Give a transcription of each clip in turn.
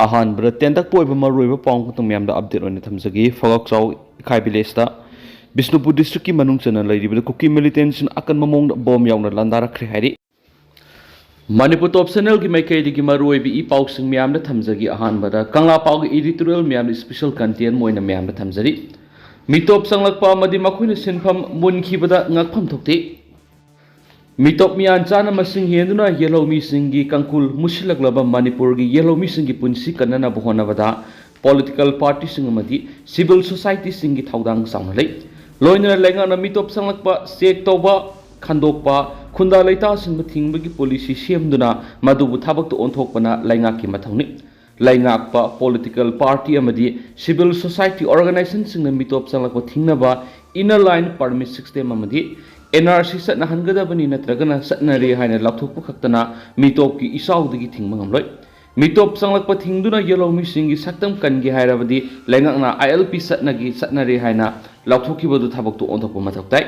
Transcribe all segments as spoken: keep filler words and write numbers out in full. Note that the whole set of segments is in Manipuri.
ꯑꯍꯥꯟꯕꯗ ꯇꯦꯟꯇꯛꯄ ꯑꯣꯏꯕ ꯃꯔꯨꯑꯣꯏꯕ ꯄꯥꯎ ꯑꯃꯈꯛꯇꯪ ꯃꯌꯥꯝꯗ ꯑꯞꯗꯦꯠ ꯑꯣꯏꯅ ꯊꯝꯖꯒꯦ꯫ ꯐꯒꯛꯆꯥꯎ ꯏꯈꯥꯏ ꯚꯤꯂꯦꯖꯇ ꯕꯤꯁꯅꯨꯄꯨꯔ ꯗꯤꯁꯇ꯭ꯔꯤꯛꯀꯤ ꯃꯅꯨꯡ ꯆꯟꯅ ꯂꯩꯔꯤꯕꯗ ꯀꯨꯀꯤ ꯃꯤꯂꯤꯇꯦꯟꯁꯤꯡꯅ ꯑꯀꯟꯕ ꯃꯑꯣꯡꯗ ꯕꯣꯝ ꯌꯥꯎꯅ ꯂꯥꯟꯗꯥꯔꯛꯈ꯭ꯔꯦ ꯍꯥꯏꯔꯤ꯫ ꯃꯅꯤꯄꯨꯔ ꯇꯣꯞ ꯆꯦꯅꯦꯜꯒꯤ ꯃꯥꯏꯀꯩꯗꯒꯤ ꯃꯔꯨꯑꯣꯏꯕ ꯏ ꯄꯥꯎꯁꯤꯡ ꯃꯌꯥꯝꯗ ꯊꯝꯖꯒꯦ꯫ ꯑꯍꯥꯟꯕꯗ ꯀꯪꯂꯥ ꯄꯥꯎꯒꯤ ꯏꯗꯤꯇꯣꯔꯤꯌꯦꯜ ꯃꯌꯥꯝꯗ ꯏꯁꯄꯤꯁꯦꯜ ꯀꯟꯇꯦꯟ ꯑꯣꯏꯅ ꯃꯌꯥꯝꯗ ꯊꯝꯖꯔꯤ꯫ ꯃꯤꯇꯣꯞ ꯆꯪꯂꯛꯄ ꯑꯃꯗꯤ ꯃꯈꯣꯏꯅ ꯁꯤꯟꯐꯝ ꯃꯨꯟꯈꯤꯕꯗ ꯉꯛꯐꯝ ꯊꯣꯛꯇꯦ꯫ ꯃꯤꯇꯣꯞ ꯃꯤꯌꯥꯟ ꯆꯥꯅ ꯃꯁꯤꯡ ꯍꯦꯟꯗꯨꯅ ꯌꯦꯜꯍꯧꯃꯤꯁꯤꯡꯒꯤ ꯀꯥꯡꯈꯨꯜ ꯃꯨꯁꯤꯜꯂꯛꯂꯕ ꯃꯅꯤꯄꯨꯔꯒꯤ ꯌꯦꯜꯍꯧꯃꯤꯁꯤꯡꯒꯤ ꯄꯨꯟꯁꯤ ꯀꯟꯅꯅꯕ ꯍꯣꯠꯅꯕꯗ ꯄꯣꯂꯤꯇꯤꯀꯦꯜ ꯄꯥꯔꯇꯤꯁꯤꯡ ꯑꯃꯗꯤ ꯁꯤꯚꯤꯜ ꯁꯣꯁꯥꯏꯇꯤꯁꯤꯡꯒꯤ ꯊꯧꯗꯥꯡ ꯆꯥꯎꯅ ꯂꯩ꯫ ꯂꯣꯏꯅꯅ ꯂꯩꯉꯥꯛꯅ ꯃꯤꯇꯣꯞ ꯆꯪꯂꯛꯄ ꯆꯦꯛ ꯇꯧꯕ, ꯈꯟꯗꯣꯛꯄ, ꯈꯨꯟꯗꯥ ꯂꯩꯇꯥꯁꯤꯡꯕꯨ ꯊꯤꯡꯕꯒꯤ ꯄꯣꯂꯤꯁꯤ ꯁꯦꯝꯗꯨꯅ ꯃꯗꯨꯕꯨ ꯊꯕꯛꯇ ꯑꯣꯟꯊꯣꯛꯄꯅ ꯂꯩꯉꯥꯛꯀꯤ ꯃꯊꯧꯅꯤ꯫ ꯂꯩꯉꯥꯛꯄ, ꯄꯣꯂꯤꯇꯤꯀꯦꯜ ꯄꯥꯔꯇꯤ ꯑꯃꯗꯤ ꯁꯤꯚꯤꯜ ꯁꯣꯁꯥꯏꯇꯤ ꯑꯣꯔꯒꯅꯥꯏꯖꯦꯁꯟꯁꯤꯡꯅ ꯃꯤꯇꯣꯞ ꯆꯪꯂꯛꯄ ꯊꯤꯡꯅꯕ ꯏꯟꯅꯔ ꯂꯥꯏꯟ ꯄꯔꯃꯤꯠ ꯁꯤꯁꯇꯦꯝ ꯑꯃꯗꯤ ꯑꯦꯟ ꯑꯥꯔ ꯁꯤ ꯆꯠꯅꯍꯟꯒꯗꯕꯅꯤ ꯅꯠꯇ꯭ꯔꯒꯅ ꯆꯠꯅꯔꯦ ꯍꯥꯏꯅ ꯂꯥꯎꯊꯣꯛꯄ ꯈꯛꯇꯅ ꯃꯤꯇꯣꯞꯀꯤ ꯏꯆꯥꯎꯗꯒꯤ ꯊꯤꯡꯕ ꯉꯝꯂꯣꯏ꯫ ꯃꯤꯇꯣꯞ ꯆꯪꯂꯛꯄ ꯊꯤꯡꯗꯨꯅ ꯌꯦꯜꯍꯧꯃꯤꯁꯤꯡꯒꯤ ꯁꯛꯇꯝ ꯀꯟꯒꯦ ꯍꯥꯏꯔꯕꯗꯤ ꯂꯩꯉꯥꯛꯅ ꯑꯥꯏ ꯑꯦꯜ ꯄꯤ ꯆꯠꯅꯒꯤ ꯆꯠꯅꯔꯦ ꯍꯥꯏꯅ ꯂꯥꯎꯊꯣꯛꯈꯤꯕꯗꯨ ꯊꯕꯛꯇꯨ ꯑꯣꯟꯊꯣꯛꯄ ꯃꯊꯧ ꯇꯥꯏ꯫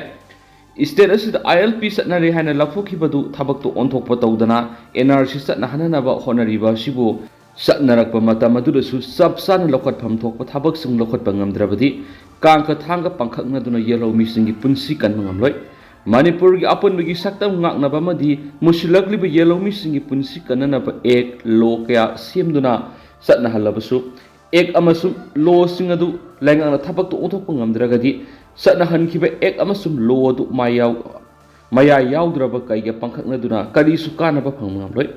ꯏꯁꯇꯦꯠ ꯑꯁꯤꯗ ꯑꯥꯏ ꯑꯦꯜ ꯄꯤ ꯆꯠꯅꯔꯦ ꯍꯥꯏꯅ ꯂꯥꯎꯊꯣꯛꯈꯤꯕꯗꯨ ꯊꯕꯛꯇꯨ ꯑꯣꯟꯊꯣꯛꯄ ꯇꯧꯗꯅ ꯑꯦꯟ ꯑꯥꯔ ꯁꯤ ꯆꯠꯅꯍꯟꯅꯅꯕ ꯍꯣꯠꯅꯔꯤꯕ ꯑꯁꯤꯕꯨ ꯆꯠꯅꯔꯛꯄ ꯃꯇꯝ ꯑꯗꯨꯗꯁꯨ ꯆꯞ ꯆꯥꯅ ꯂꯧꯈꯠꯐꯝ ꯊꯣꯛꯄ ꯊꯕꯛꯁꯤꯡ ꯂꯧꯈꯠꯄ ꯉꯝꯗ꯭ꯔꯕꯗꯤ ꯀꯥꯡꯈ ꯊꯥꯡꯒ ꯄꯥꯡꯈꯛꯅꯗꯨꯅ ꯌꯦꯜꯍꯧꯃꯤꯁꯤꯡꯒꯤ ꯄꯨꯟꯁꯤ ꯀꯟꯕ ꯉꯝꯂꯣꯏ꯫ ꯃꯅꯤꯄꯨꯔꯒꯤ ꯑꯄꯨꯟꯕꯒꯤ ꯁꯛꯇꯝ ꯉꯥꯛꯅꯕ ꯑꯃꯗꯤ ꯃꯨꯁꯤꯜꯂꯛꯂꯤꯕ ꯌꯦꯜꯍꯧꯃꯤꯁꯤꯡꯒꯤ ꯄꯨꯟꯁꯤ ꯀꯟꯅꯅꯕ ꯑꯦꯛ, ꯂꯣ ꯀꯌꯥ ꯁꯦꯝꯗꯨꯅ ꯆꯠꯅꯍꯜꯂꯕꯁꯨ ꯑꯦꯛ ꯑꯃꯁꯨꯡ ꯂꯣꯁꯤꯡ ꯑꯗꯨ ꯂꯩꯉꯥꯛꯅ ꯊꯕꯛꯇ ꯑꯣꯟꯊꯣꯛꯄ ꯉꯝꯗ꯭ꯔꯒꯗꯤ ꯆꯠꯅꯍꯟꯈꯤꯕ ꯑꯦꯛ ꯑꯃꯁꯨꯡ ꯂꯣ ꯑꯗꯨ ꯃꯥꯏ ꯌꯥꯎ-, ꯃꯌꯥꯏ ꯌꯥꯎꯗ꯭ꯔꯕ ꯀꯩꯒ ꯄꯥꯡꯈꯛꯅꯗꯨꯅ ꯀꯔꯤꯁꯨ ꯀꯥꯟꯅꯕ ꯐꯪꯕ ꯉꯝꯂꯣꯏ꯫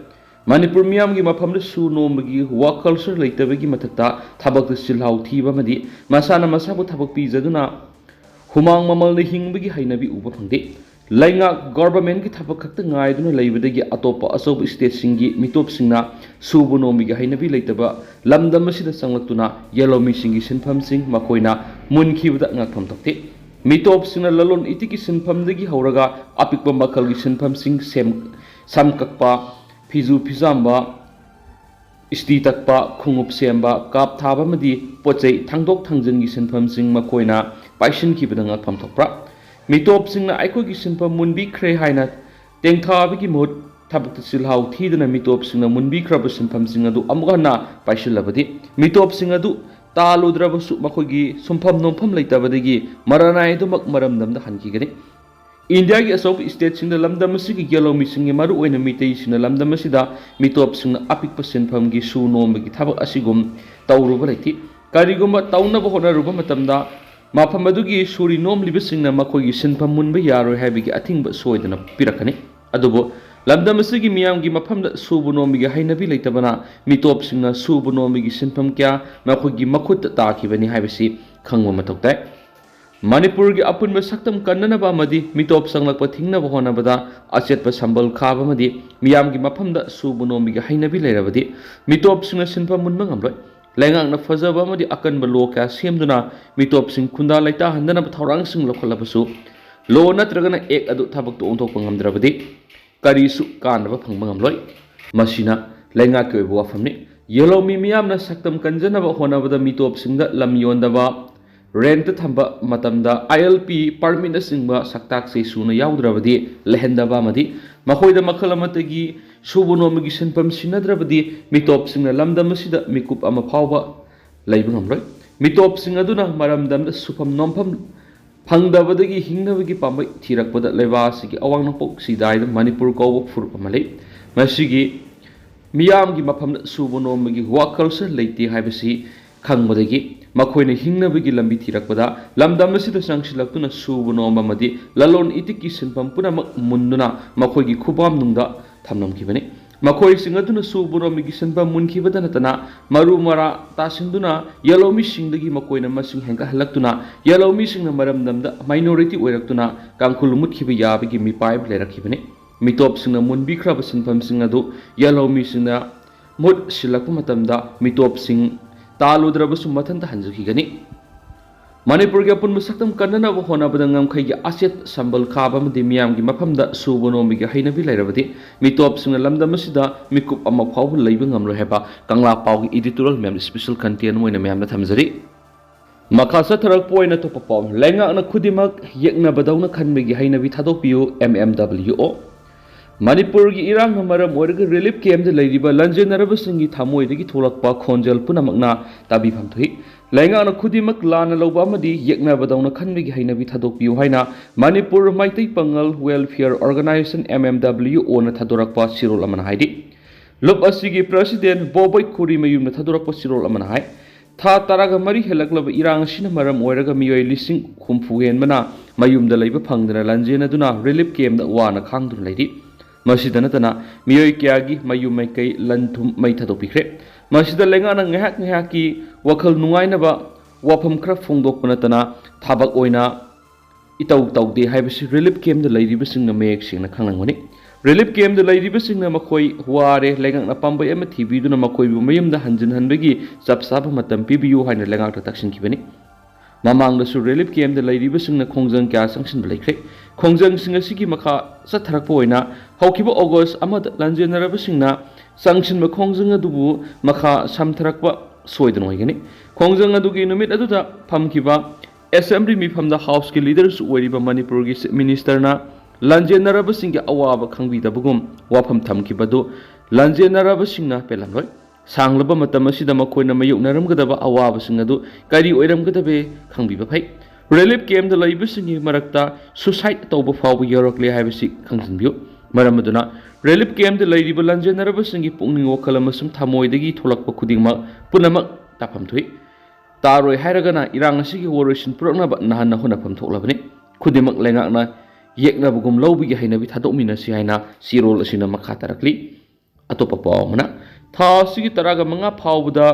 ꯃꯅꯤꯄꯨꯔ ꯃꯤꯌꯥꯝꯒꯤ ꯃꯐꯝꯗ ꯁꯨ ꯅꯣꯝꯕꯒꯤ ꯋꯥꯛ ꯀꯜꯆꯔ ꯂꯩꯇꯕꯒꯤ ꯃꯊꯛꯇ ꯊꯕꯛꯇ ꯆꯤꯜꯍꯥꯎ ꯊꯤꯕ ꯑꯃꯗꯤ ꯃꯁꯥꯅ ꯃꯁꯥꯕꯨ ꯊꯕꯛ ꯄꯤꯖꯗꯨꯅ ꯍꯨꯃꯥꯡ ꯃꯃꯜꯅ ꯍꯤꯡꯕꯒꯤ ꯍꯩꯅꯕꯤ ꯎꯕ ꯐꯪꯗꯦ꯫ ꯂꯩꯉꯥꯛ ꯒꯣꯚꯔꯟꯃꯦꯟꯠꯀꯤ ꯊꯕꯛ ꯈꯛꯇ ꯉꯥꯏꯗꯨꯅ ꯂꯩꯕꯗꯒꯤ ꯑꯇꯣꯞꯄ ꯑꯆꯧꯕ ꯏꯁꯇꯦꯠꯁꯤꯡꯒꯤ ꯃꯤꯇꯣꯞꯁꯤꯡꯅ ꯁꯨꯕ ꯅꯣꯝꯕꯒꯤ ꯍꯩꯅꯕꯤ ꯂꯩꯇꯕ ꯂꯝꯗꯝ ꯑꯁꯤꯗ ꯆꯪꯂꯛꯇꯨꯅ ꯌꯦꯜꯍꯧꯃꯤꯁꯤꯡꯒꯤ ꯁꯤꯟꯐꯝꯁꯤꯡ ꯃꯈꯣꯏꯅ ꯃꯨꯟꯈꯤꯕꯗ ꯉꯛꯐꯝ ꯊꯣꯛꯇꯦ꯫ ꯃꯤꯇꯣꯞꯁꯤꯡꯅ ꯂꯂꯣꯟ ꯏꯇꯤꯛꯀꯤ ꯁꯤꯟꯐꯝꯗꯒꯤ ꯍꯧꯔꯒ ꯑꯄꯤꯛꯄ ꯃꯈꯜꯒꯤ ꯁꯤꯟꯐꯝꯁꯤꯡ ꯁꯦꯝ-, ꯁꯝ ꯀꯛꯄ, ꯐꯤꯖꯨ ꯐꯤꯖꯥꯝꯕ, ꯏꯁꯇꯤ ꯇꯛꯄ, ꯈꯣꯡꯎꯞ ꯁꯦꯝꯕ, ꯀꯥꯞ ꯊꯥꯕ ꯑꯃꯗꯤ ꯄꯣꯠ ꯆꯩ ꯊꯥꯡꯗꯣꯛ ꯊꯥꯡꯖꯤꯟꯒꯤ ꯁꯤꯟꯐꯝꯁꯤꯡ ꯃꯈꯣꯏꯅ ꯄꯥꯏꯁꯤꯟꯈꯤꯕꯗ ꯉꯛꯐꯝ ꯊꯣꯛꯄ꯭ꯔꯥ? ꯃꯤꯇꯣꯞꯁꯤꯡꯅ ꯑꯩꯈꯣꯏꯒꯤ ꯁꯤꯟꯐꯝ ꯃꯨꯟꯕꯤꯈ꯭ꯔꯦ ꯍꯥꯏꯅ ꯇꯦꯡꯊꯥꯕꯒꯤ ꯃꯍꯨꯠ ꯊꯕꯛꯇ ꯆꯤꯜꯍꯥꯎ ꯊꯤꯗꯅ ꯃꯤꯇꯣꯞꯁꯤꯡꯅ ꯃꯨꯟꯕꯤꯈ꯭ꯔꯕ ꯁꯤꯟꯐꯝꯁꯤꯡ ꯑꯗꯨ ꯑꯃꯨꯛ ꯍꯟꯅ ꯄꯥꯏꯁꯤꯜꯂꯕꯗꯤ, ꯃꯤꯇꯣꯞꯁꯤꯡ ꯑꯗꯨ ꯇꯥꯜꯂꯨꯗ꯭ꯔꯕꯁꯨ ꯃꯈꯣꯏꯒꯤ ꯁꯨꯡꯐꯝ ꯅꯣꯝꯐꯝ ꯂꯩꯇꯕꯗꯒꯤ ꯃꯔꯥꯅꯥꯏ ꯑꯗꯨꯃꯛ ꯃꯔꯝꯗꯝꯗ ꯍꯟꯈꯤꯒꯅꯤ꯫ ꯏꯟꯗꯤꯌꯥꯒꯤ ꯑꯆꯧꯕ ꯁ꯭ꯇꯦꯠꯁꯤꯡꯗ ꯂꯝꯗꯝ ꯑꯁꯤꯒꯤ ꯌꯦꯜꯍꯧꯃꯤꯁꯤꯡꯒꯤ, ꯃꯔꯨꯑꯣꯏꯅ ꯃꯤꯇꯩꯁꯤꯡꯅ ꯂꯝꯗꯝ ꯑꯁꯤꯗ ꯃꯤꯇꯣꯞꯁꯤꯡꯅ ꯑꯄꯤꯛꯄ ꯁꯤꯟꯐꯝꯒꯤ ꯁꯨ ꯅꯣꯝꯕꯒꯤ ꯊꯕꯛ ꯑꯁꯤꯒꯨꯝ ꯇꯧꯔꯨꯕ ꯂꯩꯇꯦ꯫ ꯀꯔꯤꯒꯨꯝꯕ ꯇꯧꯅꯕ ꯍꯣꯠꯅꯔꯨꯕ ꯃꯇꯝꯗ ꯃꯐꯝ ꯑꯗꯨꯒꯤ ꯁꯨꯔꯤ ꯅꯣꯝꯂꯤꯕꯁꯤꯡꯅ ꯃꯈꯣꯏꯒꯤ ꯁꯤꯟꯐꯝ ꯃꯨꯟꯕ ꯌꯥꯔꯣꯏ ꯍꯥꯏꯕꯒꯤ ꯑꯊꯤꯡꯕ ꯁꯣꯏꯗꯅ ꯄꯤꯔꯛꯀꯅꯤ꯫ ꯑꯗꯨꯕꯨ ꯂꯝꯗꯝ ꯑꯁꯤꯒꯤ ꯃꯤꯌꯥꯝꯒꯤ ꯃꯐꯝꯗ ꯁꯨꯕ ꯅꯣꯝꯕꯒꯤ ꯍꯩꯅꯕꯤ ꯂꯩꯇꯕꯅ ꯃꯤꯇꯣꯞꯁꯤꯡꯅ ꯁꯨꯕ ꯅꯣꯝꯕꯒꯤ ꯁꯤꯟꯐꯝ ꯀꯌꯥ ꯃꯈꯣꯏꯒꯤ ꯃꯈꯨꯠꯇ ꯇꯥꯈꯤꯕꯅꯤ ꯍꯥꯏꯕꯁꯤ ꯈꯪꯕ ꯃꯊꯧ ꯇꯥꯏ꯫ ꯃꯅꯤꯄꯨꯔꯒꯤ ꯑꯄꯨꯟꯕ ꯁꯛꯇꯝ ꯀꯟꯅꯅꯕ ꯑꯃꯗꯤ ꯃꯤꯇꯣꯞ ꯆꯪꯂꯛꯄ ꯊꯤꯡꯅꯕ ꯍꯣꯠꯅꯕꯗ ꯑꯆꯦꯠꯄ ꯁꯝꯕꯜ ꯈꯥꯕ ꯑꯃꯗꯤ ꯃꯤꯌꯥꯝꯒꯤ ꯃꯐꯝꯗ ꯁꯨꯕ ꯅꯣꯝꯕꯒꯤ ꯍꯩꯅꯕꯤ ꯂꯩꯔꯕꯗꯤ ꯃꯤꯇꯣꯞꯁꯤꯡꯅ ꯁꯤꯟꯐꯝ ꯃꯨꯟꯕ ꯉꯝꯂꯣꯏ꯫ ꯂꯩꯉꯥꯛꯅ ꯐꯖꯕ ꯑꯃꯗꯤ ꯑꯀꯟꯕ ꯂꯣ ꯀꯌꯥ ꯁꯦꯝꯗꯨꯅ ꯃꯤꯇꯣꯞꯁꯤꯡ ꯈꯨꯟꯗꯥ ꯂꯩꯇꯥꯍꯟꯗꯅꯕ ꯊꯧꯔꯥꯡꯁꯤꯡ ꯂꯧꯈꯠꯂꯕꯁꯨ ꯂꯣ ꯅꯠꯇ꯭ꯔꯒꯅ ꯑꯦꯛ ꯑꯗꯨ ꯊꯕꯛꯇ ꯑꯣꯟꯊꯣꯛꯄ ꯉꯝꯗ꯭ꯔꯕꯗꯤ ꯀꯔꯤꯁꯨ ꯀꯥꯟꯅꯕ ꯐꯪꯕ ꯉꯝꯂꯣꯏ꯫ ꯃꯁꯤꯅ ꯂꯩꯉꯥꯛꯀꯤ ꯑꯣꯏꯕ ꯋꯥꯐꯝꯅꯤ꯫ ꯌꯦꯜꯍꯧꯃꯤ ꯃꯤꯌꯥꯝꯅ ꯁꯛꯇꯝ ꯀꯟꯖꯅꯕ ꯍꯣꯠꯅꯕꯗ ꯃꯤꯇꯣꯞꯁꯤꯡꯗ ꯂꯝ ꯌꯣꯟꯗꯕ, ꯔꯦꯟꯠꯇ ꯊꯝꯕ ꯃꯇꯝꯗ ꯑꯥꯏ ꯑꯦꯜ ꯄꯤ ꯄꯥꯔꯃꯤꯠꯅꯆꯤꯡꯕ ꯁꯛꯇꯥꯛ ꯆꯦ ꯁꯨꯅ ꯌꯥꯎꯗ꯭ꯔꯕꯗꯤ ꯂꯩꯍꯟꯗꯕ ꯑꯃꯗꯤ ꯃꯈꯣꯏꯗ ꯃꯈꯜ ꯑꯃꯠꯇꯒꯤ ꯁꯨꯕ ꯅꯣꯝꯕꯒꯤ ꯁꯤꯟꯐꯝ ꯁꯤꯟꯅꯗ꯭ꯔꯕꯗꯤ ꯃꯤꯇꯣꯞꯁꯤꯡꯅ ꯂꯝꯗꯝ ꯑꯁꯤꯗ ꯃꯤꯀꯨꯞ ꯑꯃ ꯐꯥꯎꯕ ꯂꯩꯕ ꯉꯝꯂꯣꯏ꯫ ꯃꯤꯇꯣꯞꯁꯤꯡ ꯑꯗꯨꯅ ꯃꯔꯝꯗꯝꯗ ꯁꯨꯐꯝ ꯅꯣꯝꯐꯝ ꯐꯪꯗꯕꯗꯒꯤ ꯍꯤꯡꯅꯕꯒꯤ ꯄꯥꯝꯕꯩ ꯊꯤꯔꯛꯄꯗ ꯂꯩꯕꯥꯛ ꯑꯁꯤꯒꯤ ꯑꯋꯥꯡ ꯅꯣꯡꯄꯣꯛ ꯁꯤꯗꯥꯏꯗ ꯃꯅꯤꯄꯨꯔ ꯀꯧꯕ ꯐꯨꯔꯨꯞ ꯑꯃ ꯂꯩ꯫ ꯃꯁꯤꯒꯤ ꯃꯤꯌꯥꯝꯒꯤ ꯃꯐꯝꯗ ꯁꯨꯕ ꯅꯣꯝꯕꯒꯤ ꯋꯥꯈꯜꯁꯨ ꯂꯩꯇꯦ ꯍꯥꯏꯕꯁꯤ ꯈꯪꯕꯗꯒꯤ ꯃꯈꯣꯏꯅ ꯍꯤꯡꯅꯕꯒꯤ ꯂꯝꯕꯤ ꯊꯤꯔꯛꯄꯗ ꯂꯝꯗꯝ ꯑꯁꯤꯗ ꯆꯪꯁꯤꯜꯂꯛꯇꯨꯅ ꯁꯨꯕ ꯅꯣꯝꯕ ꯑꯃꯗꯤ ꯂꯂꯣꯟ ꯏꯇꯤꯛꯀꯤ ꯁꯤꯟꯐꯝ ꯄꯨꯝꯅꯃꯛ ꯃꯨꯟꯗꯨꯅ ꯃꯈꯣꯏꯒꯤ ꯈꯨꯕꯥꯝꯅꯨꯡꯗ ꯊꯝꯂꯝꯈꯤꯕꯅꯤ꯫ ꯃꯈꯣꯏꯁꯤꯡ ꯑꯗꯨꯅ ꯁꯨꯕ ꯅꯣꯝꯕꯒꯤ ꯁꯤꯟꯐꯝ ꯃꯨꯟꯈꯤꯕꯗ ꯅꯠꯇꯅ ꯃꯔꯨ ꯃꯔꯥ ꯇꯥꯁꯤꯟꯗꯨꯅ ꯌꯦꯜꯍꯧꯃꯤꯁꯤꯡꯗꯒꯤ ꯃꯈꯣꯏꯅ ꯃꯁꯤꯡ ꯍꯦꯟꯒꯠꯍꯜꯂꯛꯇꯨꯅ ꯌꯦꯜꯍꯧꯃꯤꯁꯤꯡꯅ ꯃꯔꯝꯗꯝꯗ ꯃꯥꯏꯅꯣꯔꯤꯇꯤ ꯑꯣꯏꯔꯛꯇꯨꯅ ꯀꯥꯡꯈꯨꯜ ꯃꯨꯠꯈꯤꯕ ꯌꯥꯕꯒꯤ ꯃꯤꯄꯥꯏꯕ ꯂꯩꯔꯛꯈꯤꯕꯅꯤ꯫ ꯃꯤꯇꯣꯞꯁꯤꯡꯅ ꯃꯨꯟꯕꯤꯈ꯭ꯔꯕ ꯁꯤꯟꯐꯝꯁꯤꯡ ꯑꯗꯨ ꯌꯦꯜꯍꯧꯃꯤꯁꯤꯡꯅ ꯃꯍꯨꯠ ꯁꯤꯜꯂꯛꯄ ꯃꯇꯝꯗ ꯃꯤꯇꯣꯞꯁꯤꯡ ꯇꯥꯜꯂꯨꯗ꯭ꯔꯕꯁꯨ ꯃꯊꯟꯇ ꯍꯟꯖꯈꯤꯒꯅꯤ꯫ ꯃꯅꯤꯄꯨꯔꯒꯤ ꯑꯄꯨꯟꯕ ꯁꯛꯇꯝ ꯀꯟꯅꯅꯕ ꯍꯣꯠꯅꯕꯗ ꯉꯝꯈꯩꯒꯤ ꯑꯆꯦꯠꯄ ꯁꯝꯕꯜ ꯈꯥꯕ ꯑꯃꯗꯤ ꯃꯤꯌꯥꯝꯒꯤ ꯃꯐꯝꯗ ꯁꯨꯕ ꯅꯣꯝꯕꯒꯤ ꯍꯩꯅꯕꯤ ꯂꯩꯔꯕꯗꯤ ꯃꯤꯇꯣꯞꯁꯤꯡꯅ ꯂꯝꯗꯝ ꯑꯁꯤꯗ ꯃꯤꯀꯨꯞ ꯑꯃ ꯐꯥꯎꯕ ꯂꯩꯕ ꯉꯝꯂꯣꯏ ꯍꯥꯏꯕ ꯀꯪꯂꯥ ꯄꯥꯎꯒꯤ editorial ꯃꯌꯥꯝ special content ꯑꯣꯏꯅ ꯃꯌꯥꯝꯗ ꯊꯝꯖꯔꯤ꯫ ꯃꯈꯥ ꯆꯠꯊꯔꯛꯄ ꯑꯣꯏꯅ ꯑꯇꯣꯞꯄ ꯄꯥꯎ, ꯂꯩꯉꯥꯛꯅ ꯈꯨꯗꯤꯡꯃꯛ ꯌꯦꯛꯅꯕꯗꯧꯅ ꯈꯟꯕꯒꯤ ꯍꯩꯅꯕꯤ ꯊꯥꯗꯣꯛꯄꯤꯌꯨ, ꯑꯦꯝ ꯑꯦꯝ ꯗꯕ꯭ꯂꯤꯎ ꯑꯣ꯫ ꯃꯅꯤꯄꯨꯔꯒꯤ ꯏꯔꯥꯡꯅ ꯃꯔꯝ ꯑꯣꯏꯔꯒ ꯔꯤꯂꯤꯐ ꯀꯦꯝꯗ ꯂꯩꯔꯤꯕ ꯂꯟꯖꯦꯟꯅꯔꯕꯁꯤꯡꯒꯤ ꯊꯃꯣꯏꯗꯒꯤ ꯊꯣꯛꯂꯛꯄ ꯈꯣꯟꯖꯦꯜ ꯄꯨꯝꯅꯃꯛꯅ ꯇꯥꯕꯤꯐꯝ ꯊꯣꯛꯏ꯫ ꯂꯩꯉꯥꯛꯅ ꯈꯨꯗꯤꯡꯃꯛ ꯂꯥꯟꯅ ꯂꯧꯕ ꯑꯃꯗꯤ ꯌꯦꯛꯅꯕꯗꯧꯅ ꯈꯟꯕꯒꯤ ꯍꯩꯅꯕꯤ ꯊꯥꯗꯣꯛꯄꯤꯌꯨ ꯍꯥꯏꯅ Manipur Meitei Pangal welfare organisation, M M W O, ꯅ ꯊꯥꯗꯣꯔꯛꯄ ꯁꯤꯔꯣꯜ ꯑꯃꯅ ꯍꯥꯏꯔꯤ꯫ ꯂꯨꯞ ꯑꯁꯤꯒꯤ ꯄ꯭ꯔꯁꯤꯗꯦꯟ ꯕꯣꯕꯣꯏ ꯈꯨꯔꯤꯃꯌꯨꯝꯅ ꯊꯥꯗꯣꯔꯛꯄ ꯁꯤꯔꯣꯜ ꯑꯃꯅ ꯍꯥꯏ, ꯊꯥ ꯇꯔꯥꯒ ꯃꯔꯤ ꯍꯦꯜꯂꯛꯂꯕ ꯏꯔꯥꯡ ꯑꯁꯤꯅ ꯃꯔꯝ ꯑꯣꯏꯔꯒ ꯃꯤꯑꯣꯏ ꯂꯤꯁꯤꯡ ꯍꯨꯝꯐꯨ ꯍꯦꯟꯕꯅ ꯃꯌꯨꯝꯗ ꯂꯩꯕ ꯐꯪꯗꯅ ꯂꯟꯖꯦꯟꯅꯗꯨꯅ ꯔꯤꯂꯤꯐ ꯀꯦꯝꯗ ꯋꯥꯅ ꯈꯥꯡꯗꯨꯅ ꯂꯩꯔꯤ꯫ ꯃꯁꯤꯗ ꯅꯠꯇꯅ ꯃꯤꯑꯣꯏ ꯀꯌꯥꯒꯤ ꯃꯌꯨꯝ ꯃꯩꯀꯩ, ꯂꯟ ꯊꯨꯝ ꯃꯩ ꯊꯥꯗꯣꯛꯄꯤꯈ꯭ꯔꯦ꯫ ꯃꯁꯤꯗ ꯂꯩꯉꯥꯛꯅ ꯉꯥꯏꯍꯥꯛ ꯉꯥꯏꯍꯥꯛꯀꯤ ꯋꯥꯈꯜ ꯅꯨꯡꯉꯥꯏꯅꯕ ꯋꯥꯐꯝ ꯈꯔ ꯐꯣꯡꯗꯣꯛꯄ ꯅꯠꯇꯅ ꯊꯕꯛ ꯑꯣꯏꯅ ꯏꯇꯧ ꯇꯧꯗꯦ ꯍꯥꯏꯕꯁꯤ ꯔꯤꯂꯤꯐ ꯀꯦꯝꯗ ꯂꯩꯔꯤꯕꯁꯤꯡꯅ ꯃꯌꯦꯛ ꯁꯦꯡꯅ ꯈꯪꯂꯝꯒꯅꯤ꯫ ꯔꯤꯂꯤꯐ ꯀꯦꯝꯗ ꯂꯩꯔꯤꯕꯁꯤꯡꯅ ꯃꯈꯣꯏ ꯋꯥꯔꯦ, ꯂꯩꯉꯥꯛꯅ ꯄꯥꯝꯕꯩ ꯑꯃ ꯊꯤꯕꯤꯗꯨꯅ ꯃꯈꯣꯏꯕꯨ ꯃꯌꯨꯝꯗ ꯍꯟꯖꯤꯟꯍꯟꯕꯒꯤ ꯆꯞ ꯆꯥꯕ ꯃꯇꯝ ꯄꯤꯕꯤꯌꯨ ꯍꯥꯏꯅ ꯂꯩꯉꯥꯛꯇ ꯇꯛꯁꯤꯟꯈꯤꯕꯅꯤ꯫ ꯃꯃꯥꯡꯗꯁꯨ ꯔꯤꯂꯤꯐ ꯀꯦꯝꯗ ꯂꯩꯔꯤꯕꯁꯤꯡꯅ ꯈꯣꯡꯖꯪ ꯀꯌꯥ ꯆꯪꯁꯤꯟꯕ ꯂꯩꯈ꯭ꯔꯦ꯫ ꯈꯣꯡꯖꯪꯁꯤꯡ ꯑꯁꯤꯒꯤ ꯃꯈꯥ ꯆꯠꯊꯔꯛꯄ ꯑꯣꯏꯅ ꯍꯧꯈꯤꯕ ꯑꯣꯒꯁ ꯑꯃꯗ ꯂꯟꯖꯦꯟꯅꯔꯕꯁꯤꯡꯅ ꯆꯪꯁꯤꯟꯕ ꯈꯣꯡꯖꯪ ꯑꯗꯨꯕꯨ ꯃꯈꯥ ꯁꯝꯊꯔꯛꯄ ꯁꯣꯏꯗꯅ ꯑꯣꯏꯒꯅꯤ꯫ ꯈꯣꯡꯖꯪ ꯑꯗꯨꯒꯤ ꯅꯨꯃꯤꯠ ꯑꯗꯨꯗ ꯐꯝꯈꯤꯕ ꯑꯦꯁꯦꯝꯕ꯭ꯂꯤ ꯃꯤꯐꯝꯗ ꯍꯥꯎꯁꯀꯤ ꯂꯤꯗꯔꯁꯨ ꯑꯣꯏꯔꯤꯕ ꯃꯅꯤꯄꯨꯔꯒꯤ ꯆꯤꯐ ꯃꯤꯅꯤꯁꯇꯔꯅ ꯂꯟꯖꯦꯟꯅꯔꯕꯁꯤꯡꯒꯤ ꯑꯋꯥꯕ ꯈꯪꯕꯤꯗꯕꯒꯨꯝ ꯋꯥꯐꯝ ꯊꯝꯈꯤꯕꯗꯨ ꯂꯟꯖꯦꯟꯅꯔꯕꯁꯤꯡꯅ ꯄꯦꯜꯂꯝꯂꯣꯏ꯫ ꯁꯥꯡꯂꯕ ꯃꯇꯝ ꯑꯁꯤꯗ ꯃꯈꯣꯏꯅ ꯃꯥꯌꯣꯛꯅꯔꯝꯒꯗꯕ ꯑꯋꯥꯕꯁꯤꯡ ꯑꯗꯨ ꯀꯔꯤ ꯑꯣꯏꯔꯝꯒꯗꯕꯦ ꯈꯪꯕꯤꯕ ꯐꯩ꯫ ꯔꯤꯂꯤꯐ ꯀꯦꯝꯗ ꯂꯩꯕꯁꯤꯡꯒꯤ ꯃꯔꯛꯇ ꯁꯨꯁꯥꯏꯗ ꯇꯧꯕ ꯐꯥꯎꯕ ꯌꯥꯎꯔꯛꯂꯦ ꯍꯥꯏꯕꯁꯤ ꯈꯪꯖꯤꯟꯕꯤꯌꯨ꯫ ꯃꯔꯝ ꯑꯗꯨꯅ ꯔꯤꯂꯤꯐ ꯀꯦꯝꯗ ꯂꯩꯔꯤꯕ ꯂꯟꯖꯦꯟꯅꯔꯕꯁꯤꯡꯒꯤ ꯄꯨꯛꯅꯤꯡ ꯋꯥꯈꯜ ꯑꯃꯁꯨꯡ ꯊꯃꯣꯏꯗꯒꯤ ꯊꯣꯛꯂꯛꯄ ꯈꯨꯗꯤꯡꯃꯛ ꯄꯨꯝꯅꯃꯛ ꯇꯥꯐꯝ ꯊꯣꯛꯏ꯫ ꯇꯥꯔꯣꯏ ꯍꯥꯏꯔꯒꯅ ꯏꯔꯥꯡ ꯑꯁꯤꯒꯤ ꯋꯥꯔꯣꯏꯁꯤꯟ ꯄꯨꯔꯛꯅꯕ ꯅꯍꯥꯟꯅ ꯍꯣꯠꯅꯐꯝ ꯊꯣꯛꯂꯕꯅꯤ꯫ ꯈꯨꯗꯤꯡꯃꯛ ꯂꯩꯉꯥꯛꯅ ꯌꯦꯛꯅꯕꯒꯨꯝ ꯂꯧꯕꯒꯤ ꯍꯩꯅꯕꯤ ꯊꯥꯗꯣꯛꯃꯤꯟꯅꯁꯤ ꯍꯥꯏꯅ ꯆꯦꯔꯣꯜ ꯑꯁꯤꯅ ꯃꯈꯥ ꯇꯥꯔꯛꯂꯤ꯫ ꯑꯇꯣꯞꯄ ꯄꯥꯎ ꯑꯃꯅ, ꯊꯥ ꯑꯁꯤꯒꯤ ꯇꯔꯥꯒ ꯃꯉꯥ ꯐꯥꯎꯕꯗ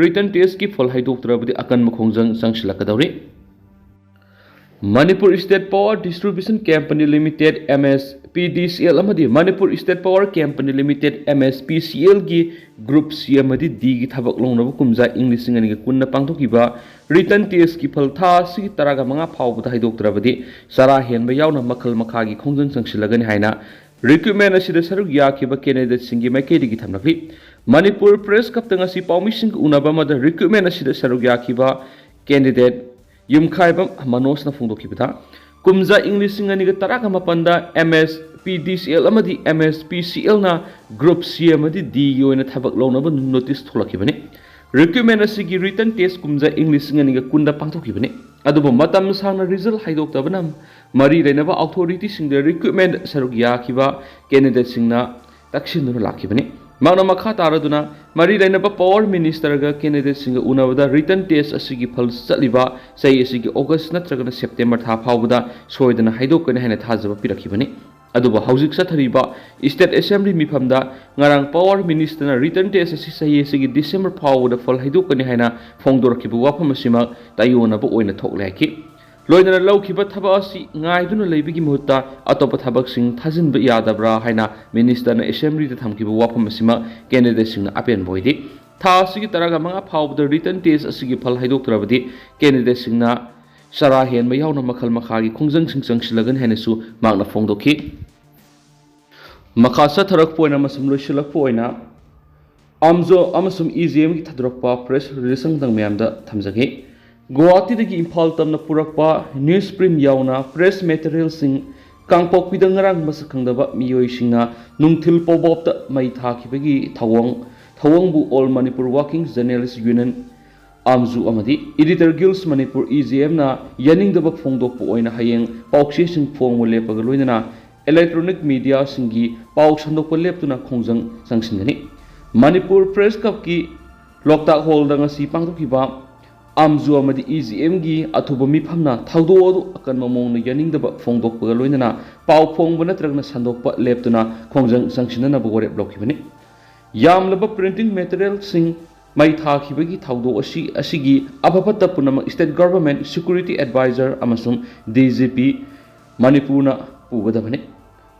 ꯔꯤꯇꯟ ꯇꯦꯁꯀꯤ ꯐꯜ ꯍꯥꯏꯗꯣꯛꯇ꯭ꯔꯕꯗꯤ ꯑꯀꯟꯕ ꯈꯣꯡꯖꯪ ꯆꯪꯁꯤꯜꯂꯛꯀꯗꯧꯔꯤ꯫ Manipur state power distribution company limited, M S P D C L, ꯑꯃꯗꯤ Manipur state power company limited, M S P C L, ꯒꯤ ꯒ꯭ꯔꯨꯞ C ꯑꯃꯗꯤ D ꯒꯤ ꯊꯕꯛ ꯂꯧꯅꯕ ꯀꯨꯝꯖꯥ ꯏꯪ ꯂꯤꯁꯤꯡ ꯑꯅꯤꯒ ꯀꯨꯟꯅ ꯄꯥꯡꯊꯣꯛꯈꯤꯕ ꯔꯤꯇꯟ ꯇꯦꯁꯀꯤ ꯐꯜ ꯊꯥ ꯑꯁꯤꯒꯤ ꯇꯔꯥꯒ ꯃꯉꯥ ꯐꯥꯎꯕꯗ ꯍꯥꯏꯗꯣꯛꯇ꯭ꯔꯕꯗꯤ ꯆꯔꯥ ꯍꯦꯟꯕ ꯌꯥꯎꯅ ꯃꯈꯜ ꯃꯈꯥꯒꯤ ꯈꯣꯡꯖꯪ ꯆꯪꯁꯤꯜꯂꯒꯅꯤ ꯍꯥꯏꯅ ꯔꯤꯀ꯭ꯔꯨꯠꯃꯦꯟ ꯑꯁꯤꯗ ꯁꯔꯨꯛ ꯌꯥꯈꯤꯕ ꯀꯦꯟꯗꯤꯗꯦꯠꯁꯤꯡꯒꯤ ꯃꯥꯏꯀꯩꯗꯒꯤ ꯊꯝꯂꯛꯂꯤ꯫ ꯃꯅꯤꯄꯨꯔ ꯄ꯭ꯔꯦꯁ ꯀ꯭ꯂꯕꯇ ꯉꯁꯤ ꯄꯥꯎꯃꯤꯁꯤꯡꯒ ꯎꯅꯕ ꯑꯃꯗ ꯔꯤꯀ꯭ꯔꯨꯠꯃꯦꯟ ꯑꯁꯤꯗ ꯁꯔꯨꯛ ꯌꯥꯈꯤꯕ ꯀꯦꯟꯗꯤꯗꯦꯠ ꯌꯨꯝꯈꯥꯏꯕꯝ ꯃꯅꯣꯖꯅ ꯐꯣꯡꯗꯣꯛꯈꯤꯕꯗ, ꯀꯨꯝꯖꯥ ꯏꯪ ꯂꯤꯁꯤꯡ ꯑꯅꯤꯒ ꯇꯔꯥꯒ ꯃꯥꯄꯟꯗ M S P D C L ꯑꯃꯗꯤ M S P C L ꯅ Group C ꯑꯃꯗꯤ D ꯒꯤ ꯑꯣꯏꯅ ꯊꯕꯛ ꯂꯧꯅꯕ notice ꯊꯣꯛꯂꯛꯈꯤꯕꯅꯤ꯫ Recruitment ꯑꯁꯤꯒꯤ written test ꯀꯨꯝꯖꯥ ꯏꯪ ꯂꯤꯁꯤꯡ ꯑꯅꯤꯒ ꯀꯨꯟꯗ ꯄꯥꯡꯊꯣꯛꯈꯤꯕꯅꯤ꯫ ꯑꯗꯨꯕꯨ ꯃꯇꯝ ꯁꯥꯡꯅ result ꯍꯥꯏꯗꯣꯛꯇꯕꯅ ꯃꯔꯤ ꯂꯩꯅꯕ authority ꯁꯤꯡꯗ recruitment ꯁꯔꯨꯛ ꯌꯥꯈꯤꯕ candidate ꯁꯤꯡꯅ ꯇꯛꯁꯤꯟꯗꯨꯅ ꯂꯥꯛꯈꯤꯕꯅꯤ꯫ ꯃꯍꯥꯛꯅ ꯃꯈꯥ ꯇꯥꯔꯗꯨꯅ ꯃꯔꯤ ꯂꯩꯅꯕ Power Minister ꯒ candidate ꯁꯤꯡꯒ ꯎꯅꯕꯗ written test ꯑꯁꯤꯒꯤ ꯐꯜ ꯆꯠꯂꯤꯕ ꯆꯍꯤ ꯑꯁꯤꯒꯤ August ꯅꯠꯇ꯭ꯔꯒꯅ September ꯊꯥ ꯐꯥꯎꯕꯗ ꯁꯣꯏꯗꯅ ꯍꯥꯏꯗꯣꯛꯀꯅꯤ ꯍꯥꯏꯅ ꯊꯥꯖꯕ ꯄꯤꯔꯛꯈꯤꯕꯅꯤ꯫ ꯑꯗꯨꯕꯨ ꯍꯧꯖꯤꯛ ꯆꯠꯊꯔꯤꯕ State Assembly ꯃꯤꯐꯝꯗ ꯉꯔꯥꯡ Power Minister ꯅ written test ꯑꯁꯤ ꯆꯍꯤ ꯑꯁꯤꯒꯤ December ꯐꯥꯎꯕꯗ ꯐꯜ ꯍꯥꯏꯗꯣꯛꯀꯅꯤ ꯍꯥꯏꯅ ꯐꯣꯡꯗꯣꯔꯛꯈꯤꯕ ꯋꯥꯐꯝ ꯑꯁꯤꯃꯛ ꯇꯥꯏꯑꯣꯟꯅꯕ ꯑꯣꯏꯅ ꯊꯣꯛꯂꯦ ꯍꯥꯏꯈꯤ꯫ ꯂꯣꯏꯅꯅ ꯂꯧꯈꯤꯕ ꯊꯕꯛ ꯑꯁꯤ ꯉꯥꯏꯗꯨꯅ ꯂꯩꯕꯒꯤ ꯃꯍꯨꯠꯇ ꯑꯇꯣꯞꯄ ꯊꯕꯛꯁꯤꯡ ꯊꯥꯖꯤꯟꯕ ꯌꯥꯗꯕ꯭ꯔꯥ ꯍꯥꯏꯅ Minister ꯅ Assembly ꯗ ꯊꯝꯈꯤꯕ ꯋꯥꯐꯝ ꯑꯁꯤꯃꯛ candidate ꯁꯤꯡꯅ ꯑꯄꯦꯟꯕ ꯑꯣꯏꯗꯦ꯫ ꯊꯥ ꯑꯁꯤꯒꯤ ꯇꯔꯥꯒ ꯃꯉꯥ ꯐꯥꯎꯕꯗ written test ꯑꯁꯤꯒꯤ ꯐꯜ ꯍꯥꯏꯗꯣꯛꯇ꯭ꯔꯕꯗꯤ candidate ꯁꯤꯡꯅ ꯆꯔꯥ ꯍꯦꯟꯕ ꯌꯥꯎꯅ ꯃꯈꯜ ꯃꯈꯥꯒꯤ ꯈꯣꯡꯖꯪꯁꯤꯡ ꯆꯪꯁꯤꯜꯂꯒꯅꯤ ꯍꯥꯏꯅꯁꯨ ꯃꯍꯥꯛꯅ ꯐꯣꯡꯗꯣꯛꯈꯤ꯫ ꯃꯈꯥ ꯆꯠꯊꯔꯛꯄ ꯑꯣꯏꯅ ꯑꯃꯁꯨꯡ ꯂꯣꯏꯁꯤꯜꯂꯛꯄ ꯑꯣꯏꯅ ꯑꯝꯖꯣ ꯑꯃꯁꯨꯡ E G M ꯒꯤ ꯊꯥꯗꯣꯔꯛꯄ press release ꯑꯃꯇꯪ ꯃꯌꯥꯝꯗ ꯊꯝꯖꯒꯦ꯫ ꯒꯨꯋꯥꯍꯥꯇꯤꯗꯒꯤ ꯏꯝꯐꯥꯜ ꯇꯝꯅ ꯄꯨꯔꯛꯄ news print ꯌꯥꯎꯅ press material ꯁꯤꯡ ꯀꯥꯡꯄꯣꯛꯄꯤꯗ ꯉꯔꯥꯡ ꯃꯁꯛ ꯈꯪꯗꯕ ꯃꯤꯑꯣꯏꯁꯤꯡꯅ ꯅꯨꯡꯊꯤꯜ ꯄꯣꯕꯣꯞꯇ ꯃꯩ ꯊꯥꯈꯤꯕꯒꯤ ꯊꯧꯑꯣꯡ, ꯊꯧꯑꯣꯡꯕꯨ All Manipur Working Journalist Union, ꯑꯝꯖꯨ ꯑꯃꯗꯤ Editor Guilds Manipur, E G M ꯅ ꯌꯥꯅꯤꯡꯗꯕ ꯐꯣꯡꯗꯣꯛꯄ ꯑꯣꯏꯅ ꯍꯌꯦꯡ ꯄꯥꯎꯆꯦꯁꯤꯡ ꯐꯣꯡꯕ ꯂꯦꯞꯄꯒ ꯂꯣꯏꯅꯅ electronic media ꯁꯤꯡꯒꯤ ꯄꯥꯎ ꯁꯟꯗꯣꯛꯄ ꯂꯦꯞꯇꯨꯅ ꯈꯣꯡꯖꯪ ꯆꯪꯁꯤꯟꯒꯅꯤ꯫ ꯃꯅꯤꯄꯨꯔ Press Club ꯀꯤ ꯂꯣꯛꯇꯥꯛ ꯍꯣꯜꯗ ꯉꯁꯤ ꯄꯥꯡꯊꯣꯛꯈꯤꯕ ꯑꯝꯖꯨ ꯑꯃꯗꯤ E G M ꯒꯤ ꯑꯊꯨꯕ ꯃꯤꯐꯝꯅ ꯊꯧꯗꯣꯛ ꯑꯗꯨ ꯑꯀꯟꯕ ꯃꯑꯣꯡꯗ ꯌꯥꯅꯤꯡꯗꯕ ꯐꯣꯡꯗꯣꯛꯄꯒ ꯂꯣꯏꯅꯅ ꯄꯥꯎ ꯐꯣꯡꯕ ꯅꯠꯇ꯭ꯔꯒꯅ ꯁꯟꯗꯣꯛꯄ ꯂꯦꯞꯇꯨꯅ ꯈꯣꯡꯖꯪ ꯆꯪꯁꯤꯟꯅꯅꯕ ꯋꯥꯔꯦꯞ ꯂꯧꯈꯤꯕꯅꯤ꯫ ꯌꯥꯝꯂꯕ printing material ꯁꯤꯡ ꯃꯩ ꯊꯥꯈꯤꯕꯒꯤ ꯊꯧꯗꯣꯛ ꯑꯁꯤ, ꯑꯁꯤꯒꯤ ꯑꯐ ꯐꯠꯇ ꯄꯨꯝꯅꯃꯛ State Government Security Advisor ꯑꯃꯁꯨꯡ D G P ꯃꯅꯤꯄꯨꯔꯅ ꯄꯨꯒꯗꯕꯅꯤ꯫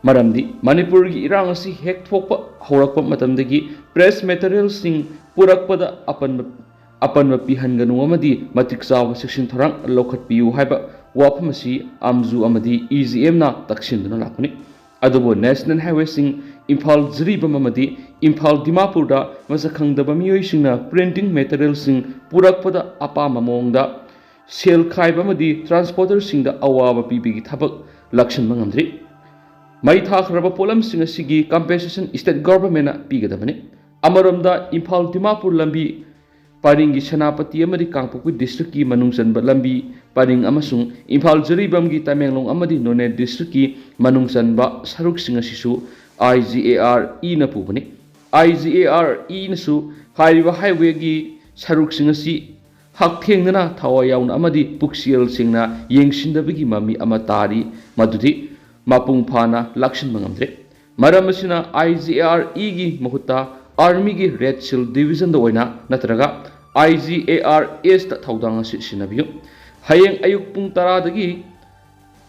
ꯃꯔꯝꯗꯤ ꯃꯅꯤꯄꯨꯔꯒꯤ ꯏꯔꯥꯡ ꯑꯁꯤ ꯍꯦꯛ ꯊꯣꯛꯄ ꯍꯧꯔꯛꯄ ꯃꯇꯝꯗꯒꯤ press material ꯁꯤꯡ ꯄꯨꯔꯛꯄꯗ ꯑꯄꯟꯕ, ꯑꯄꯟꯕ ꯄꯤꯍꯟꯒꯅꯨ ꯑꯃꯗꯤ ꯃꯇꯤꯛ ꯆꯥꯕ ꯆꯦꯛꯁꯤꯟ ꯊꯧꯔꯥꯡ ꯂꯧꯈꯠꯄꯤꯌꯨ ꯍꯥꯏꯕ ꯋꯥꯐꯝ ꯑꯁꯤ ꯑꯝꯖꯨ ꯑꯃꯗꯤ E G M ꯅ ꯇꯛꯁꯤꯟꯗꯨꯅ ꯂꯥꯛꯄꯅꯤ꯫ ꯑꯗꯨꯕꯨ National Highway ꯁꯤꯡ ꯏꯝꯐꯥꯜ ꯖꯤꯔꯤꯕꯥꯝ ꯑꯃꯗꯤ ꯏꯝꯐꯥꯜ ꯗꯤꯃꯥꯄꯨꯔꯗ ꯃꯁꯛ ꯈꯪꯗꯕ ꯃꯤꯑꯣꯏꯁꯤꯡꯅ printing material ꯁꯤꯡ ꯄꯨꯔꯛꯄꯗ ꯑꯄꯥꯝꯕ ꯃꯑꯣꯡꯗ ꯁꯦꯜ ꯈꯥꯏꯕ ꯑꯃꯗꯤ ꯇ꯭ꯔꯥꯟꯁꯄꯣꯔꯇꯔꯁꯤꯡꯗ ꯑꯋꯥꯕ ꯄꯤꯕꯒꯤ ꯊꯕꯛ ꯂꯥꯛꯁꯤꯟꯕ ꯉꯝꯗ꯭ꯔꯤ꯫ ꯃꯩ ꯊꯥꯈ꯭ꯔꯕ ꯄꯣꯠꯂꯝꯁꯤꯡ ꯑꯁꯤꯒꯤ compensation state governmentꯅ ꯄꯤꯒꯗꯕꯅꯤ꯫ ꯑꯃꯔꯣꯝꯗ, ꯏꯝꯐꯥꯜ ꯗꯤꯃꯥꯄꯨꯔ ꯂꯝꯕꯤ ꯄꯔꯤꯡꯒꯤ ꯁꯦꯅꯥꯄꯇꯤ ꯑꯃꯗꯤ ꯀꯥꯡꯄꯣꯛꯄꯤ districtꯀꯤ ꯃꯅꯨꯡ ꯆꯟꯕ ꯂꯝꯕꯤ ꯄꯔꯤꯡ ꯑꯃꯁꯨꯡ ꯏꯝꯐꯥꯜ ꯖꯤꯔꯤꯕꯥꯝꯒꯤ ꯇꯃꯦꯡꯂꯣꯡ ꯑꯃꯗꯤ ꯅꯣꯅꯦ districtꯀꯤ ꯃꯅꯨꯡ ꯆꯟꯕ ꯁꯔꯨꯛꯁꯤꯡ ꯑꯁꯤꯁꯨ IGAREꯅ ꯄꯨꯕꯅꯤ꯫ IGAREꯅꯁꯨ ꯍꯥꯏꯔꯤꯕ highwayꯒꯤ ꯁꯔꯨꯛꯁꯤꯡ ꯑꯁꯤ ꯍꯛꯊꯦꯡꯅꯅ ꯊꯋꯥꯏ ꯌꯥꯎꯅ ꯑꯃꯗꯤ ꯄꯨꯛꯆꯦꯜ ꯁꯦꯡꯅ ꯌꯦꯡꯁꯤꯟꯗꯕꯒꯤ ꯃꯃꯤ ꯑꯃ ꯇꯥꯔꯤ, ꯃꯗꯨꯗꯤ ꯃꯄꯨꯡ ꯐꯥꯅ ꯂꯥꯛꯁꯤꯟꯕ ꯉꯝꯗ꯭ꯔꯦ꯫ ꯃꯔꯝ ꯑꯁꯤꯅ IGAREꯒꯤ ꯃꯍꯨꯠꯇ Armyꯒꯤ Red Shield Divisionꯗ ꯑꯣꯏꯅ ꯅꯠꯇ꯭ꯔꯒ IGARESꯇ ꯊꯧꯗꯥꯡ ꯑꯁꯤ ꯁꯤꯟꯅꯕꯤꯌꯨ꯫ ꯍꯌꯦꯡ ꯑꯌꯨꯛ ꯄꯨꯡ ꯇꯔꯥꯗꯒꯤ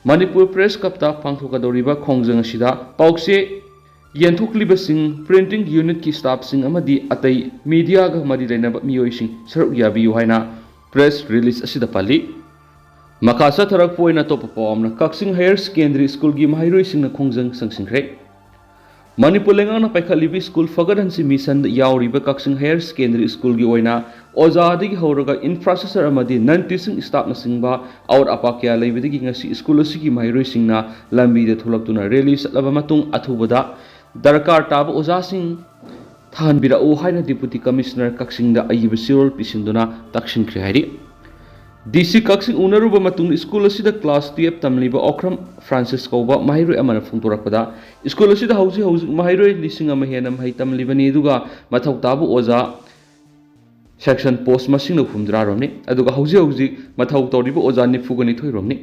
ꯃꯅꯤꯄꯨꯔ Press Clubꯇ ꯄꯥꯡꯊꯣꯛꯀꯗꯧꯔꯤꯕ ꯈꯣꯡꯖꯪ ꯑꯁꯤꯗ ꯄꯥꯎꯆꯦ ꯌꯦꯟꯊꯣꯛꯂꯤꯕꯁꯤꯡ, printing unitꯀꯤ staffꯁꯤꯡ ꯑꯃꯗꯤ ꯑꯇꯩ mediaꯒ ꯃꯔꯤ ꯂꯩꯅꯕ ꯃꯤꯑꯣꯏꯁꯤꯡ ꯁꯔꯨꯛ ꯌꯥꯕꯤꯌꯨ ꯍꯥꯏꯅ press release ꯑꯁꯤꯗ ꯄꯜꯂꯤ꯫ ꯃꯈꯥ ꯆꯠꯊꯔꯛꯄ ꯑꯣꯏꯅ ꯑꯇꯣꯞꯄ ꯄꯥꯎ ꯑꯃꯅ, ꯀꯛꯆꯤꯡ Higher Secondary Schoolꯒꯤ ꯃꯍꯩꯔꯣꯏꯁꯤꯡꯅ ꯈꯣꯡꯖꯪ ꯆꯪꯁꯤꯟꯈ꯭ꯔꯦ꯫ ꯃꯅꯤꯄꯨꯔ ꯂꯩꯉꯥꯛꯅ ꯄꯥꯏꯈꯠꯂꯤꯕ ꯁ꯭ꯀꯨꯜ ꯐꯒꯠꯍꯟꯁꯤ ꯃꯤꯁꯟꯗ ꯌꯥꯎꯔꯤꯕ ꯀꯛꯆꯤꯡ Higher Secondary Schoolꯒꯤ ꯑꯣꯏꯅ ꯑꯣꯖꯥꯗꯒꯤ ꯍꯧꯔꯒ infrastructure ꯑꯃꯗꯤ non teaching staffꯅꯆꯤꯡꯕ ꯑꯋꯥꯠ ꯑꯄꯥ ꯀꯌꯥ ꯂꯩꯕꯗꯒꯤ ꯉꯁꯤ ꯁ꯭ꯀꯨꯜ ꯑꯁꯤꯒꯤ ꯃꯍꯩꯔꯣꯏꯁꯤꯡꯅ ꯂꯝꯕꯤꯗ ꯊꯣꯛꯂꯛꯇꯨꯅ rally ꯆꯠꯂꯕ ꯃꯇꯨꯡ ꯑꯊꯨꯕꯗ ꯗꯔꯀꯥꯔ ꯇꯥꯕ ꯑꯣꯖꯥꯁꯤꯡ ꯊꯥꯍꯟꯕꯤꯔꯛꯎ ꯍꯥꯏꯅ Deputy Commissioner ꯀꯛꯆꯤꯡꯗ ꯑꯏꯕ ꯆꯦꯔꯣꯜ ꯄꯤꯁꯤꯟꯗꯨꯅ ꯇꯛꯁꯤꯟꯈ꯭ꯔꯦ ꯍꯥꯏꯔꯤ꯫ DC ꯀꯛꯆꯤꯡ ꯎꯅꯔꯨꯕ ꯃꯇꯨꯡꯗ ꯁ꯭ꯀꯨꯜ ꯑꯁꯤꯗ class twelve ꯇꯝꯂꯤꯕ ꯑꯣꯈ꯭ꯔꯝ ꯐ꯭ꯔꯥꯟꯁꯤꯁ ꯀꯧꯕ ꯃꯍꯩꯔꯣꯏ ꯑꯃꯅ ꯐꯣꯡꯗꯣꯔꯛꯄꯗ, ꯁ꯭ꯀꯨꯜ ꯑꯁꯤꯗ ꯍꯧꯖꯤꯛ ꯍꯧꯖꯤꯛ ꯃꯍꯩꯔꯣꯏ ꯂꯤꯁꯤꯡ ꯑꯃ ꯍꯦꯟꯅ ꯃꯍꯩ ꯇꯝꯂꯤꯕꯅꯤ, ꯑꯗꯨꯒ ꯃꯊꯧ ꯇꯥꯕ ꯑꯣꯖꯥ section post ꯃꯁꯤꯡꯅ ꯍꯨꯝꯗ꯭ꯔꯥ ꯔꯣꯝꯅꯤ, ꯑꯗꯨꯒ ꯍꯧꯖꯤꯛ ꯍꯧꯖꯤꯛ ꯃꯊꯧ ꯇꯧꯔꯤꯕ ꯑꯣꯖꯥ ꯅꯤꯐꯨꯒ ꯅꯤꯊꯣꯏ ꯔꯣꯝꯅꯤ꯫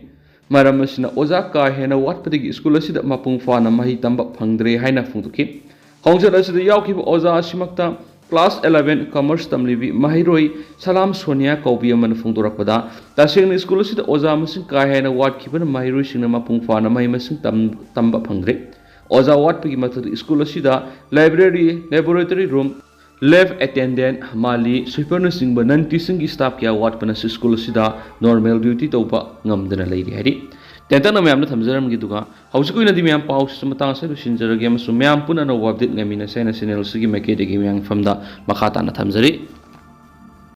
ꯃꯔꯝ ꯑꯁꯤꯅ ꯑꯣꯖꯥ ꯀꯥ ꯍꯦꯟꯅ ꯋꯥꯠꯄꯗꯒꯤ ꯁ꯭ꯀꯨꯜ ꯑꯁꯤꯗ ꯃꯄꯨꯡ ꯐꯥꯅ ꯃꯍꯩ ꯇꯝꯕ ꯐꯪꯗ꯭ꯔꯦ ꯍꯥꯏꯅ ꯐꯣꯡꯗꯣꯛꯈꯤ꯫ ꯈꯣꯡꯆꯠ ꯑꯁꯤꯗ ꯌꯥꯎꯈꯤꯕ ꯑꯣꯖꯥ ꯑꯁꯤꯃꯛꯇ class eleven commerce ꯇꯝꯂꯤꯕꯤ ꯃꯍꯩꯔꯣꯏ ꯁꯂꯥꯝ ꯁꯣꯅꯤꯌꯥ ꯀꯧꯕꯤ ꯑꯃꯅ ꯐꯣꯡꯗꯣꯔꯛꯄꯗ, ꯇꯁꯦꯡꯅ ꯁ꯭ꯀꯨꯜ ꯑꯁꯤꯗ ꯑꯣꯖꯥ ꯃꯁꯤꯡ ꯀꯥ ꯍꯦꯟꯅ ꯋꯥꯠꯈꯤꯕꯅ ꯃꯍꯩꯔꯣꯏꯁꯤꯡꯅ ꯃꯄꯨꯡ ꯐꯥꯅ ꯃꯍꯩ ꯃꯁꯤꯡ ꯇꯝ-, ꯇꯝꯕ ꯐꯪꯗ꯭ꯔꯦ꯫ ꯑꯣꯖꯥ ꯋꯥꯠꯄꯒꯤ ꯃꯊꯛꯇ ꯁ꯭ꯀꯨꯜ ꯑꯁꯤꯗ library, laboratory room, lab attendant, ꯃꯥꯂꯤ, sweeperꯅꯆꯤꯡꯕ non teachingꯒꯤ staff ꯀꯌꯥ ꯋꯥꯠꯄꯅꯁꯨ ꯁ꯭ꯀꯨꯜ ꯑꯁꯤꯗ normal duty ꯇꯧꯕ ꯉꯝꯗꯅ ꯂꯩꯔꯤ ꯍꯥꯏꯔꯤ꯫ ꯇꯦꯟꯇꯛꯅ ꯃꯌꯥꯝꯗ ꯊꯝꯖꯔꯝꯒꯦ, ꯑꯗꯨꯒ ꯍꯧꯖꯤꯛꯀꯤ ꯑꯣꯏꯅꯗꯤ ꯃꯌꯥꯝ ꯄꯥꯎꯁꯤꯁꯨ ꯃꯇꯥꯡ ꯑꯁꯤꯗ ꯂꯣꯏꯁꯤꯟꯖꯔꯒꯦ, ꯑꯃꯁꯨꯡ ꯃꯌꯥꯝ ꯄꯨꯟꯅ ꯑꯅꯧꯕ update ꯉꯥꯏꯃꯤꯟꯅꯁꯦ ꯍꯥꯏꯅ channel ꯑꯁꯤꯒꯤ ꯃꯥꯏꯀꯩꯗꯒꯤ ꯃꯌꯥꯝꯒꯤ ꯃꯐꯝꯗ ꯃꯈꯥ ꯇꯥꯅ ꯊꯝꯖꯔꯤ꯫